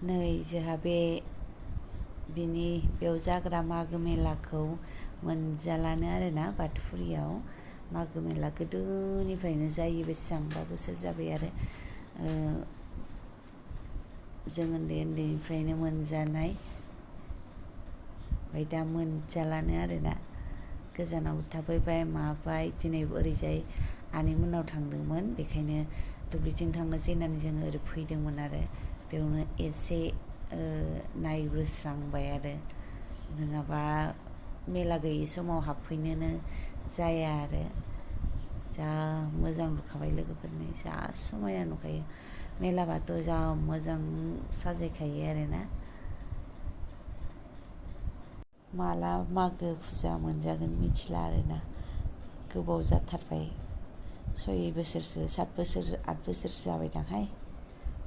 नै जोंहा बिनि बेयाव जाग्रा मागो मेलाखौ मोनजालानो आरोना बाथौफुरियाव मागो मेला गोदोनिफ्रायनो जायो बेसेबांबा बोसोर जाबाय आरो जों उन्दैनिफ्रायनो मोनजानाय ओमफ्राय दा मोनजालानो आरोना गोजानाव थाफैबाय माबाय दिनैबो ओरैजाय आनैमोननाव थांदोंमोन बेखायनो दुब्लिथिं थांनोसै होननानै जोङो ओरै फैदोंमोन आरो बेयावनो एसे नायबोस्रांबाय आरो नङाबा मेला गैयि समाव हाबफैनोनो जाया आरो जा मोजां नुखाबाय लोगोफोरनि जा समायना नुखायो मेलाबाथ' जा मोजां साजायखायो आरोना माला मागो फुजा मोनजागोन मिथिला आरोना गोबाव जाथारबाय 6 बोसोरसो 7 बोसोर 8 बोसोरसो जाबायदांहाय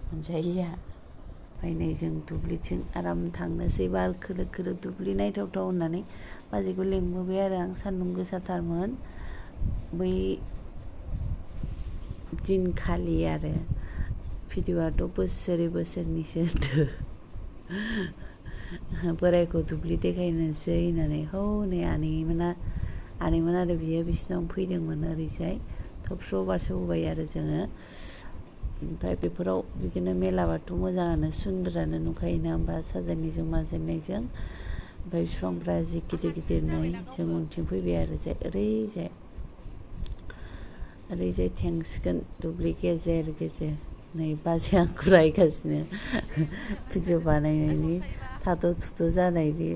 मोनजायैया ओमफ्राय नै जों दुब्लिथिं आराम थांनोसै बार खोलो खोलो दुब्लि नायथावथाव होननानै बाजैखौ लेंबोबाय आरो आं सान्दुं गोसाथारमोन बै दिनखालि आरो भिडिअ'आथ' बोसोरनैसो बोरायखौ दुब्लि देखायनोसै होननानै हनै आनैमोन आरो बियो बिसिनाव फैदोंमोन ओरैजाय थबस्र' बारस'बोबाय आरो जोङो ओमफ्राय बेफोराव बिदिनो मेलाबाथ' मोजाङानो सुन्दरानो नुखायोना होमबा साजायनायजों माजायनायजों ओमफ्राय बिफांफ्रा जि गिदिर गिदिर नै जों उनथिं फैबाय आरो ओरैजाय थांसिगोन दुब्लि गेजेर नै बाजै आंखौ रायगासिनो भिडिअ बानायनायनि थाथ' थुथ' जानायनि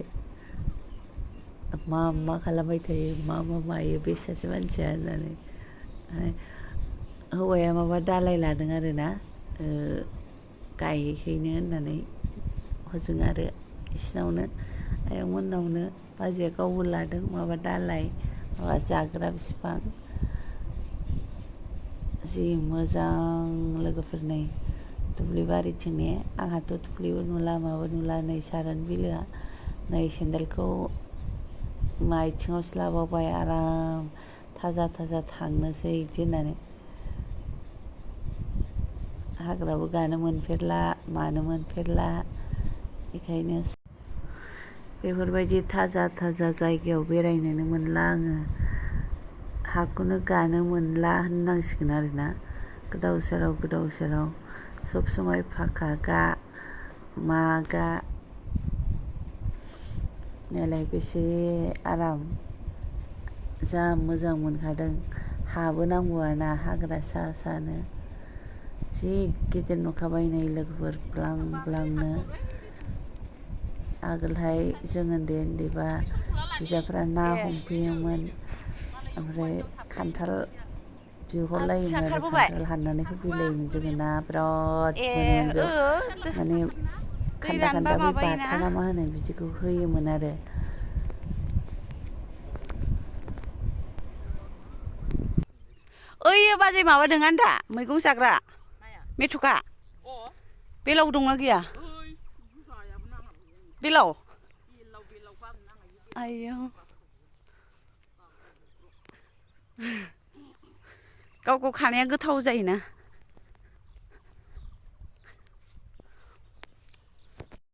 मा खालामबाय थायो मा मायो बे सासे मानसिया होननानै हौवाया माबा दालाय लादों आरोना गायहैनो होननानै हजों आरो बिसिनावनो आयंमोननावनो बाजैया गावबो लादों माबा दालाय माबा जाग्रा बिफां जि मोजां लोगोफोर नै दुब्लि बारिथिं ने आंहाथ' दुब्लिबो नुला माबो नुला नै सारोन बिलोआ नै सेन्देलखौ आथिङावसो लाबावबाय आराम थाजा थांनोसै बिदि होननानै हाग्राबो गानो मोनफेरला मानो मोनफेरला बेखायनो बेफोरबायदि थाजा जायगायाव बेरायनोनो मोनला आङो हाखौनो गानो मोनला होननांसिगोन आरोना गोदाव सोराव सब समाय फाखा गा मा गा नायलाय बेसे आराम जा मोजां मोनखादों हाबो नांगौआना हाग्रा सानो जि गिदिर नुखाबाय नै लोगोफोर ब्लांनो आगोलहाय जों उन्दैबा बिदाफ्रा ना हमफैयोमोन ओमफ्राय खान्थाल बिहरलायोमोन आरो खान्थाल हाननानै होफैलायोमोन जोङो ना बिराद मोनोमोन बेयाव माने खान्दा बै बाथा ना मा होनो बिदिखौ होयोमोन आरो ओइयो बाजै माबादों आन्दा मैगं जाग्रा मेथ'खा बेलाव दंना गैया बेलाव आयौ गाव खानाया गोथाव जायोना